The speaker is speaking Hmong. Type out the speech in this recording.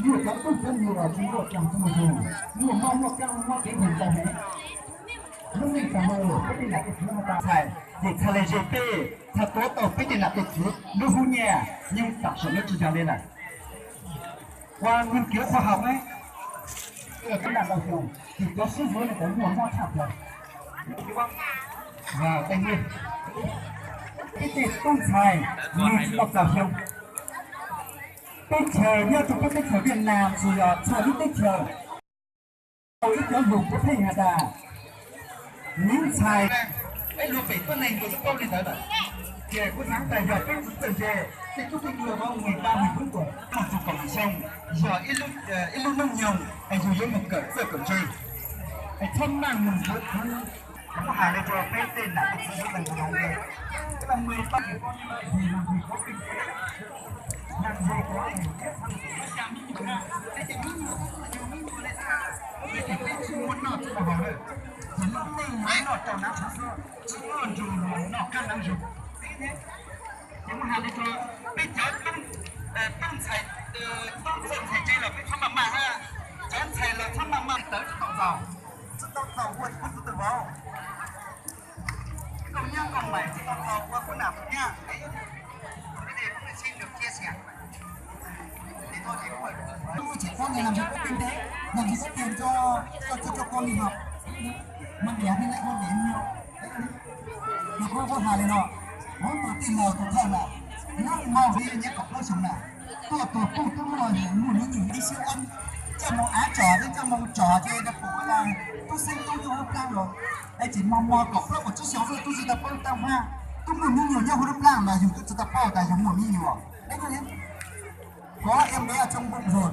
Nyuaj cov tub cov nyuag tsis muaj coj txuj zus, muaj mob muaj keeb muaj kev nkeeg ntau heev. Lub neej tag lawm, peb tej nam tej txiv no tas txhais, ces txhais le ze peb, txhais tuav tau peb tej nam tej txiv lub hub nyiaj, nyob tam sim no tsis yog li lawm. Ua nghiên cứu khoa học ne, ua kab naj ntau xyoo, ces cov sib yuav li tau muaj mob tshaj plaws. Tây Nguyên, ib tug tub ntxhais, nws tsis tau txaus xyoo. Teb chaws nyob rau peb teb chaws Việt Nam tsis yog txhua lub teb chaws. Tau ib cov lus puav pheej has tas, niv ntxhais, peb luag pem tuab neeg luag twb paub li ntawd lawm. Ces kuv xav tas yog peb txiv txawj ntse, tej tub tej nyuag no mười ba mười bốn tuổi, mus txug kaum yim xyoo, yog ib lub, ib lub hnub nyoog es yus yuav mus kawm txawj kawm ntse. Es txhob maj mus yuav khub. Kuv has li rau peb tej nam tej txiv sawv daws, peb tsis muaj noj tsis muaj haus lawm, ces lub neej noj rau hnav tshav xwb, tsis muaj ntsws noj kab hnav zoov. Ces muab has li rau peb cov tub ntxhais, tub txawj ntxhais ntse los peb txhob maj maj hab, cov ntxhais los txhob maj maj, tawv tsis tau txaus, tsis tau txaus ua kuv tus tawm vauv, nkauj nyab nkauj mais tsis tau txaus ua kuv nam kuv nyab. Tus tsis paub ne, làm gì có kinh tế, làm gì có tiền cho, cho, cho, cho con đi học. Mà đẻ thế này con đẻ nhiều. Mas kuv kuj has li no, kuv tus tij laug tus thawj na, nub hmo li nyob kaum plaub xyoo na, tuaj tus tub tub muaj, muaj hnub nyoog ib siab ob, coj mus av tsom thiab coj mus tsom ces rau pum tas tub xeeb tub nyob hauv plab los, es tseem mos mos kaum plaub kaum tsib xyoo xwb tub tsis tau paub tab hab, tub muaj me nyuam nyob hauv lub plab los yus twb tsis tau paub tas yus muaj me nyuam. Có em bé ở trong bụng rồi.